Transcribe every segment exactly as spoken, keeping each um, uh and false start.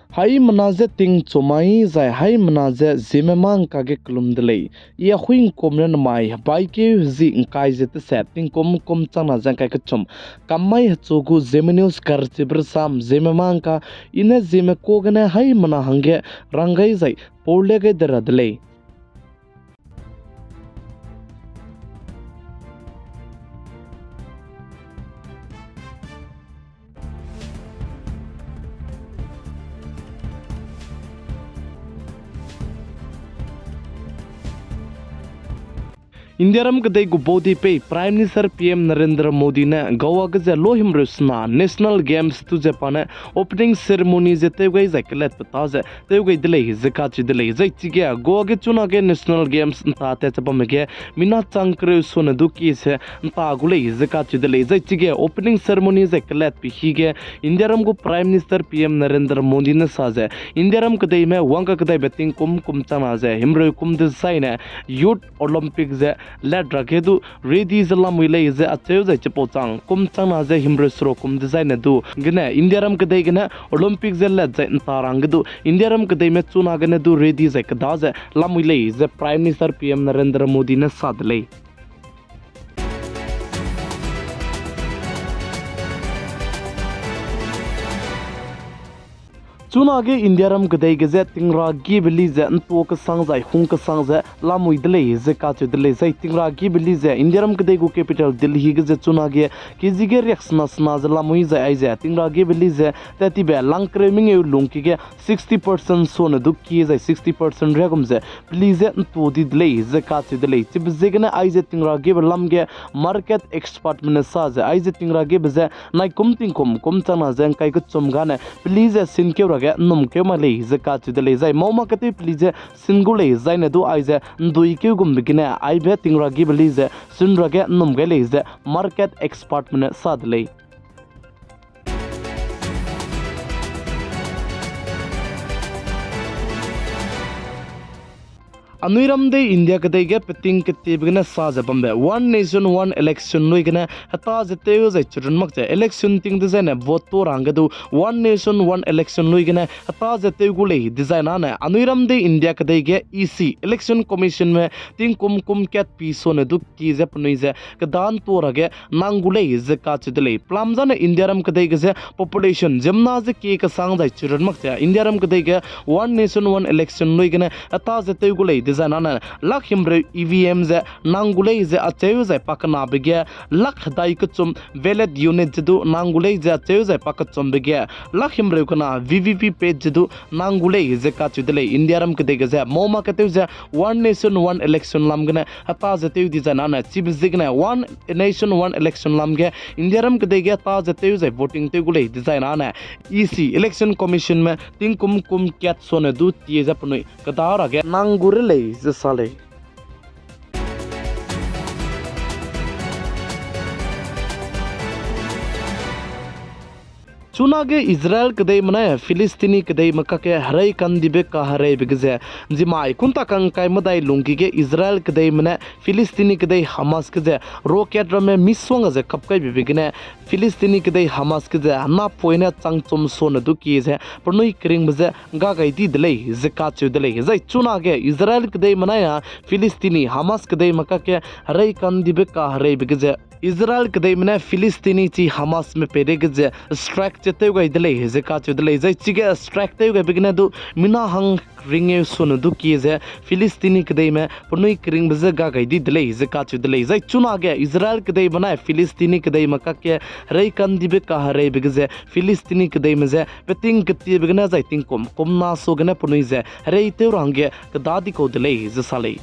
Haimena je tingchu mai zai haimena je Zeme mâ ngka ge kelum de lei. I Ahuingkum ne namai hebaikeu hezi ngkai ze tesat tingkum kum changna ze ngkai kechum kam mai hechu gu Zeme News karchibe rasam Zeme mâ ngka, i ne Zeme ka gene haimena hangge rang gai zai pau le gai de ra de lei. Indiaram kedei gu baudipeu Prime Minister P M Narendra Modi ne Goa ge ze lohimreu sena National Games tu ze pa ne opening ceremony ze tew gai zai kelatpeta ze tew gai de lei ze kacheu de lei. Zai chige Goa ge chunage National Games nta tat ze bamme ge mina chang kereu sone du kie ze nta gu lei ze kacheu de lei. Zai chige opening ceremony ze kelatpe hi ge Indiaram gu Prime Minister P M Narendra Modi ne sa ze Indiaram kedeime wangka kedaibe tingkum kum changna ze himreu kum dezaine Youth Olympic ze lat ra ge du ready ze lamui lei ze acheu zai chipau chang kum changna ze himreu seruk kum dezaine du gene Indiaram kedei gene Olympic ze lat zai nta ra hangge du Indiaram kedeime chunagene du ready zai keda ze lamui lei ze Prime Minister P M Narendra Modi ne sa de lei. Chunage Indiaram kedei ge ze tingra gibe li ze ntua kesang zai hung kesang ze lamui de lei ze kacheu de lei. Zai tingra gibe li ze Indiaram kedei gu capital Delhi ge ze chunage kezi ge riaksena sena ze lamui zai aize tingra gibe li ze tat tibe lang kereu mengeu lungki ge sixty percent sone du kie zai sixty percent riagum ze peli ze ntua di de lei ze kacheu de lei. Chibe ziegene aize tingra gibe lam ge market expertme ne sa ze aize tingra gibe ze naikum tingkum kum changna ze ngkai kechum gane peli ze sinkeu ra ge nnumkeu mai lei ze kacheu de lei. Zai mau ma ketew peli ze sin gu lei zaine du aize nduikeu gumbe gene aibe tingra gibe li ze sin ra ge nnum gai lei ze market expertme ne sa de lei. Anui ram dei India kedei ge peting ketiebe gene sa ze bambe One Nation One Election lui gene heta ze tew zai chirun mak ze election ting dezaine vote tu ra hangge du One Nation One Election lui gene heta ze tew gu lei dezaine anui ram dei India kedei ge E C, Election Commissionme tingkum kum kat pi sone du kie ze penui ze keda ntua ra ge nang gu lei ze kacheu de lei. Pelam zane India ram kedei ge ze population ziemmena ze kie kesang zai chirun mak ze India ram kedei ge One Nation One Election lui gene heta ze tew gu lei dezaine lak himreu E V M ze nang gu lei ze acheu zai pakenabe ge lak hedai kechum valid unit ze du nang gu lei ze acheu zai pakechumbe ge lak himreu kena V V P pad ze du nang gu lei ze kacheu de lei. India ram kedei ge ze mau ma ketew ze One Nation One Election lam gene heta ze tew dezaine chibe ziegene One Nation One Election lam ge India ram kedei ge heta ze tew zai voting tew gu lei dezaine E C, Election Commissionme tingkum kum kat sone du tie ze penui keda ra ge nang gu re lei ze sa lei. Chunage Israel kedeime ne Philistini kedeime kakge herei kandibe kahereibe ge ze, nzimai kunta kangkai medai lungki ge Israel kedeime ne Philistini kedei Hamas ge ze rocket ramme misongga ze kapkaibe be gene Philistini kedei Hamas ge ze napoine changchum sone du kie ze penui keringbe ze ga gai di de lei ze kacheu de lei. Zai chunage Israel kedeime nai a Philistini Hamas kedeime kakge herei kandibe kahereibe ge ze Israel kedeime ne Philistini chi Hamasme peireige ze strike ze tew gai de lei ze kacheu de lei. Zai chige strike tew gaibe gene du mina hang ringeu sone du kie ze Philistini kedeime penui keringbe ze ga gai di de lei ze kacheu de lei. Zai chunage Israel kedeime nai Philistini kedeime kakge herei kandibe kahereibe ge ze Philistini kedeime ze peting ketiebe gene zai tingkum kumna su gene penui ze herei tew ra hangge keda di kau de lei ze sa lei.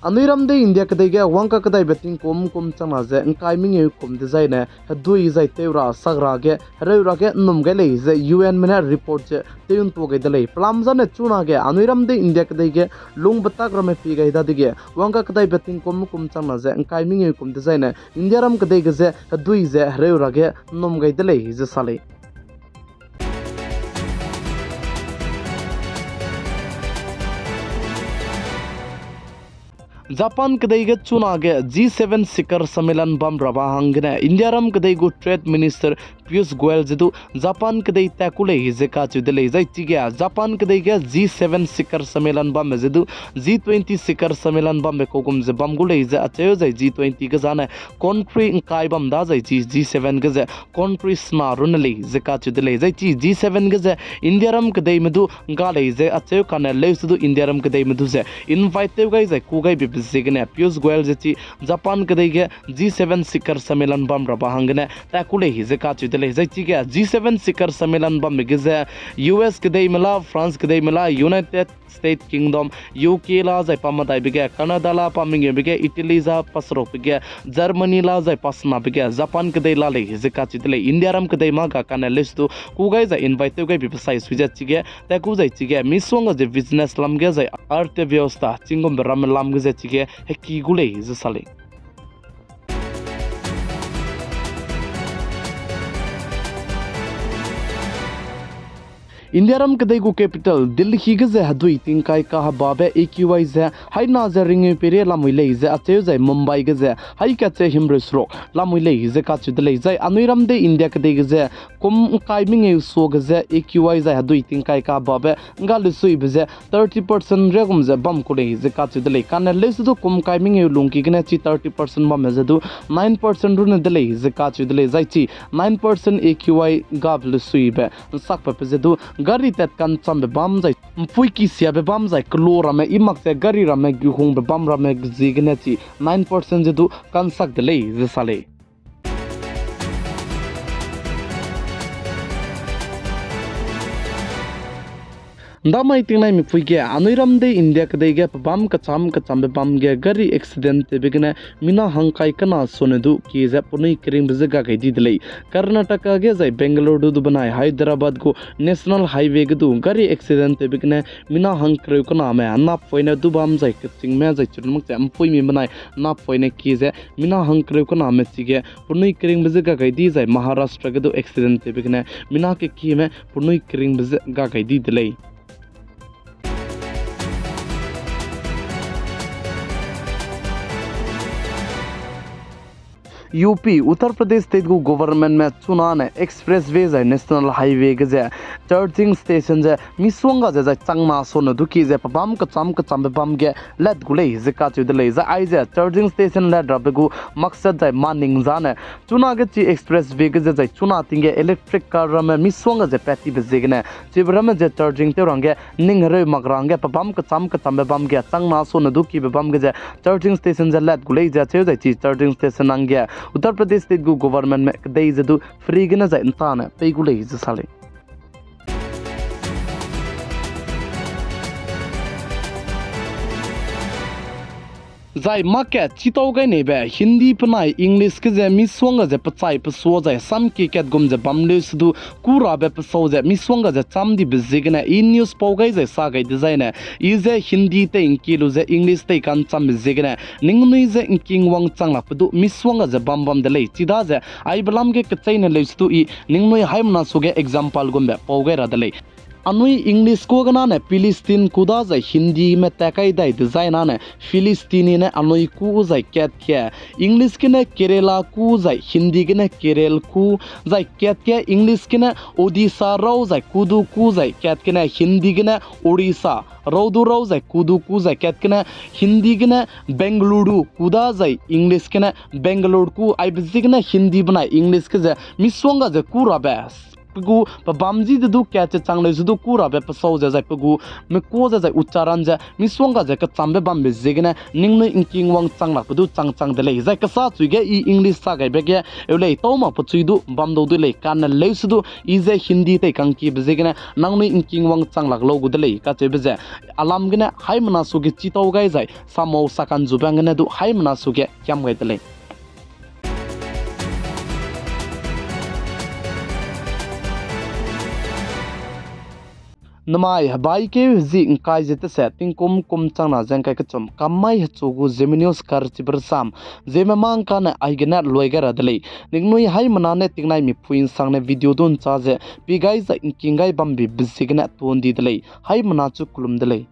Anui ram dei India kedei ge wangka kedaibe tingkum kum changna ze ngkai mengeu kum dezaine hedui zai tew ra sak ra ge hereu ra ge nnum gai lei ze U N me ne report ze tew ntua gai de lei. Pelam zane chunage anui ram dei India kedei ge lungbetak ramme pie gai dadege wangka kedaibe tingkum kum changna ze ngkai mengeu kum dezaine India ram kedei ge ze hedui ze hereu ra ge nnum gai de lei ze sa lei. Japan kedei ge chunage G seven Shikhar Sammelan bam rabe hanggene Indiaram kedei gu Trade Minister Piyush Goyal ze du Japan kedei tat ku lei ze kacheu de lei. Zai chige Japan kedei ge G seven Shikhar Sammelan bamme ze du G twenty Shikhar Sammelan bambe kau gum ze bam gu lei ze acheu zai G twenty ge zane country ngkai bam da zai chi G seven ge ze country sena runne lei ze kacheu de lei. Zai chi G seven ge ze Indiaram kedeime du ngga lei ze acheu kane leuse du Indiaram kedeime du ze invite tew gai zai ku gai bebe ziegene Piyush Goyal ze chi Japan kedei ge G seven Shikhar Sammelan bam rabe hanggene tat ku lei ze kacheu de lei. Zai chige G seven Shikhar Sammelan bambe ge ze U S kedeime la, France kedeime la, United States Kingdom, U K la zai pa medaibe ge, Canada la pa mengeube ge, Italy za pa serukbe ge, Germany la zai pa senabe ge, Japan kedei la lei ze kacheu de lei. Indiaram kedei ma ga kane leuse du ku gai zai invite tew gai bebe sai sui ze chige tat ku zai chige misongga ze business lam ge zai अर्थव्यवस्था chigumbe ramme lam ge ze chige heki gu lei ze sa lei. Indiaram kedei gu capital Delhi ge ze hedui tingkai kahebabe A Q I ze haina ze ringeu peireî lamui lei ze acheu zai Mumbai ge ze haî kat ze himreu seruk lamui lei ze kacheu de lei. Zai anui ram dei India kedei ge ze kum ngkai mengeu suage ze A Q I zai hedui tingkai kahebabe ngga lesuibe ze thirty percent riagum ze bam ku lei ze kacheu de lei. Kane leuse du kum ngkai mengeu lungki gene chi thirty percent bamme ze du nine percent runne de lei ze kacheu de lei. Zai chi nine percent A Q I gabe lesuibe nsakbe pe ze du gari tat kanchambe bam zai mpui kisiabe bam zai kelo ramme i mak ze gari ramme guhungbe bam ramme ziegene chi nine percent ze du kansak de lei ze sa lei. Ndamai tingnaimipui ge anui ram dei India kedei ge pebâm kechâm kechâmbe bâm ge gari accident tewbe gene mina hangkai kena sone du kie ze penui keringbe je ga gai di de lei. Karnataka ge zai Bangalore du benai Hyderabad gu National Highway ge du gari accident tewbe gene mina hangkereu kename napoine du bâm zai kechîngme zai chirun mak ze mpuimi benai napoine kie ze mina hangkereu kename chige penui keringbe je ga gai di zai Maharashtra ge du accident tewbe gene mina kekieme penui keringbe je ga gai di de lei. U P, Uttar Pradesh State gu governmentme chunane expressway zai National Highway ge ze charging station ze misongga ze zai changna sone du kie ze pebâm kechâm kechâmbe bâm ge lat gu lei ze kacheu de lei. Zai aize charging station lat rabe gu maksat zai maning zane chunage chi expressway ge ze zai chuna ting ge electric car ramme misongga ze pat tibe ziegene chibe ramme ze charging tew rangge ning hereu mak rangge pebâm kechâm kechâmbe bâm ge changna sone du kiebe bâm ge ze charging station ze lat gu lei ze cheu zai chi charging station hangge Uttar Pradesh State gu governmentme kedei ze du free gene zai ntane pei gu lei ze sa lei. Zai mâ ke chitau gai neibe Hindi penai English ge ze misongga ze pechai pesua zai samkie kat gum ze bam leuse du kû rabe pesau ze misongga ze châm dibe ziegene i news pau gai zai sa gai dezaine, i ze Hindi tei ngkie lu ze English tei ka'nchâmbe ziegene ningnui ze ngking wangchang lakbe du misongga ze bam bam de lei. Chidaze aibe lam ge kecheîne leuse du i ningnui haimena suge example gumbe pau gai ra de lei. Anui English kû gene ne Philistine kû da zai Hindime tat kai dai dezaine ne Philistine ne anui kû zai kat ke, English gene Kerala kû zai Hindi gene Kerel kû, zai kat ke English gene Odisha rau zai kû du kû zai kat gene Hindi gene Orissa rau du rau zai kû du kû zai kat gene Hindi gene Bengaluru kû da zai English gene Bangalore kû, aibe ziegene Hindi benai English ge ze misongga ze kû rabe pe gu pebâm ji de du kat ze chang leuse du kû rabe pesau ze zai pe gu mekua ze zai uchcharan ze misongga ze kechâmbe bambe ziegene ningnui ngking wangchang lakbe du chang chang de lei. Zai kesa chui ge i English sa gaibe ge eu lei, tau mak pechui du bam dau de lei, kane leuse du i ze Hindi tei ka'ngkiebe ziegene nangnui ngking wangchang lak lau gu de lei kacheube ze alam gene haimena suge chitau gai zai samau sakan zube hanggene du haimena suge kiam gai de lei. Namai hebaikeu heji ngkai ze tese tingkum kum changna ze ngkai kechum kam mai hechu gu Zeme News karchibe rasam Zeme mangkane aigene luai gai ra de lei. Ningnui haimena ne tingnaimipui nsangne video du nchâ ze pi gai zai ngking gai bambe be ziegene tundi de lei. Haimena chu kelum de lei.